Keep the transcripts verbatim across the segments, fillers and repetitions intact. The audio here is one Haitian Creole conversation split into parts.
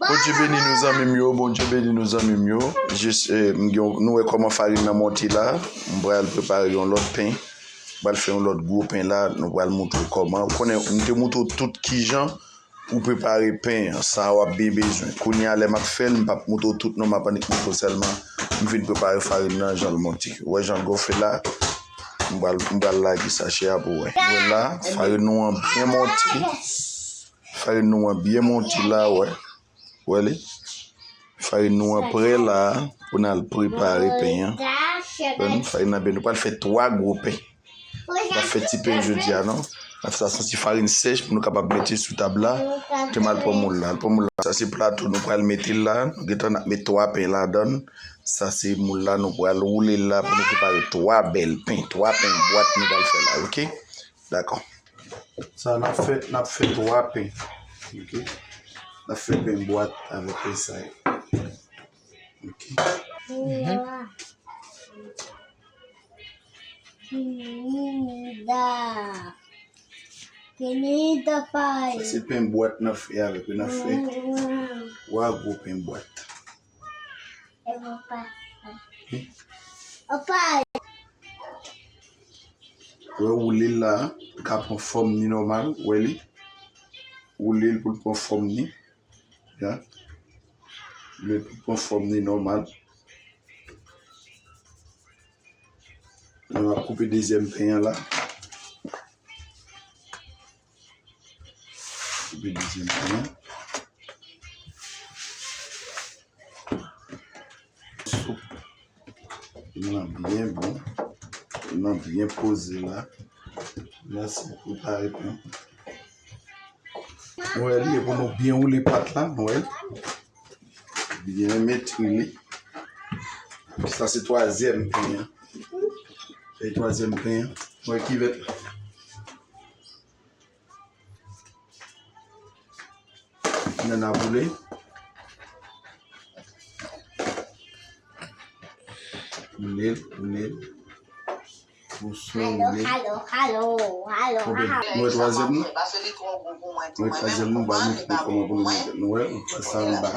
Bondye beni nou zanmi m yo, Bondye beni nou zanmi m yo. Jis, eh, m gen, nou wè kòman farin nan monte la. M pral prepare yon lòt pen. M pral fè yon lòt gwo pen la. Nou pral montre w kòman. Ou konnen, m te montre w tout kijan pou prepare pen an, sa w ap byen bezwen. Kounye a, lè m ap fè l, m p ap montre w tout non, m ap annik montre w sèlman. M fin prepare farin nan, jan l monte. Ou wè jan l gonfle la? M pral, m pral lage sachè a pou w wè. Ou wè la, farin nou an byen monte. Farin nou an byen monte la, ou wè. Ou wè li? Farin nou an prè la pou n al prepare pen an. Farin nan byen, nou pral fè twa gwo pen. N ap fè ti pen jodi a, non. N ap fè sa sou ti farin sèch pou nou kapab mete sou tab la. Te m al pran moul la. Al pran moul la. Sa se plato nou pral mete l la. Nou gentan n ap met twa pen ladan l. Sa se moul la nou pral woule l la pou nou prepare twa bèl pen. Twa pen bwat nou pral fè la, oke? Dakò. Sa n ap fè, n ap fè twa pen. Oke? N ap fè pen bwat avèk pen sa yo. Oke. Nida. Kenita pai. Sa se pen bwat n ap fè avèk yo, n ap fè twa gwo pen bwat. Opa. Wè woule l la, li ka pran fòm ni nòmal, wè li. Woule l pou l pran fòm ni. Ya. Woule l pou l pran fòm ni nòmal. Nou ap koupe dezyèm pen an la. Koupe dezyèm pen an. Soup. Li nan byen bon. Li nan byen poze la. La se prepare pen. Nou wè li, e pou nou byen woule pat la, nou wè. Byen mete li. Sa se twazyèm pen an. E twazyèm pen an. Mwen kivèt la. Nana boule. Boule, boule. Doucement, alo, alo, alo, alo. Mwen twazyèm nan. Mwen twazyèm nan, ba nou kòman pou nou mete. Nou wè, ou fè sa anba.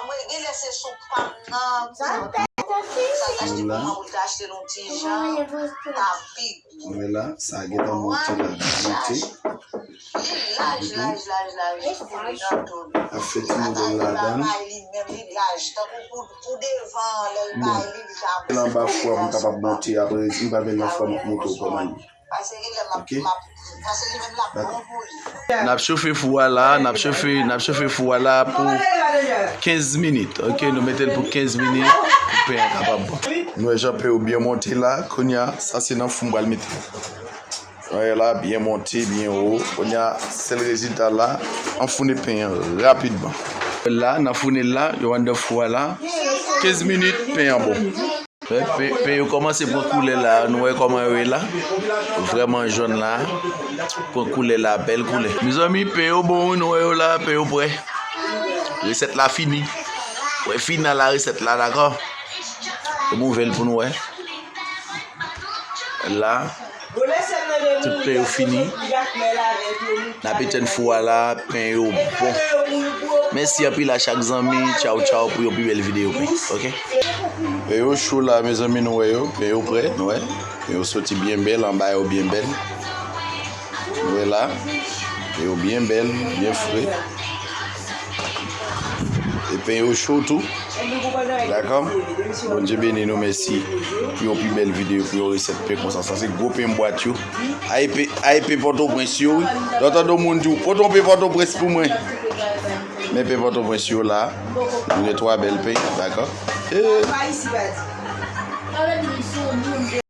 Mwen genlè se sou pam nan. Sa ta achte pou mwen pou l ta achte l yon ti jan. Mwen la, sa gentan monte la, monte. Li laj, laj, laj, laj. Ap fè ti modèl ladan. Bon. L anba fou a pou l kapab monte, apre, m pral vin nan fou a, m ap montre w kòman l ye. Oke? Dakò. N ap chofe fou a la, n ap chofe, n ap chofe fou a la pou kenz minit. Oke, nou mete l pou kenz minit pou pen an kapab bon. Nou wè jan pen yo byen monte la, kounye a, sa se nan fou m pral mete l. Wè la, byen monte, byen wo. Kounye a, sèl rezilta la, anfoune pen an rapidman. La, n anfoune l la, yo anndan fou a la. Kenz minit, pen an bon. Wè, pen, pen yo kòmanse pran koulè la, nou wè kòman yo ye la. Vrèman jòn la. Pran koulè la, bèl koulè. Mezanmi, pen yo bon, wi, nou wè yo la, pen yo prè. Resèt la fini. Wè, final la, resèt la, dakò? Yo mouve l pou nou wè. La. Tout pen yo fini. N ap etenn fou a la, pen yo bon. Mèsi anpil a chak zanmi. Tchaw, tchaw pou yon pi bèl videyo pen. Oke? Pen yo cho la, mezanmi, nou wè yo. Pen yo prè, nou wè. Pen yo soti byen bèl, anba yo byen bèl. Nou wè la. Pen yo byen bèl, byen fre. E pen yo cho tou. Dakò? Bondye beni nou, mèsi pou yon pi bèl videyo, pou yon resèt pen konsa. Sa se gwo pen bwat yo. Ay pen, ay pen Pòtoprens yo, wi. Lè w tande yon moun di w, "Pote yon pen Pòtoprens pou mwen." Men pen Pòtoprens yo la. Nou gen twa bèl pen, dakò? E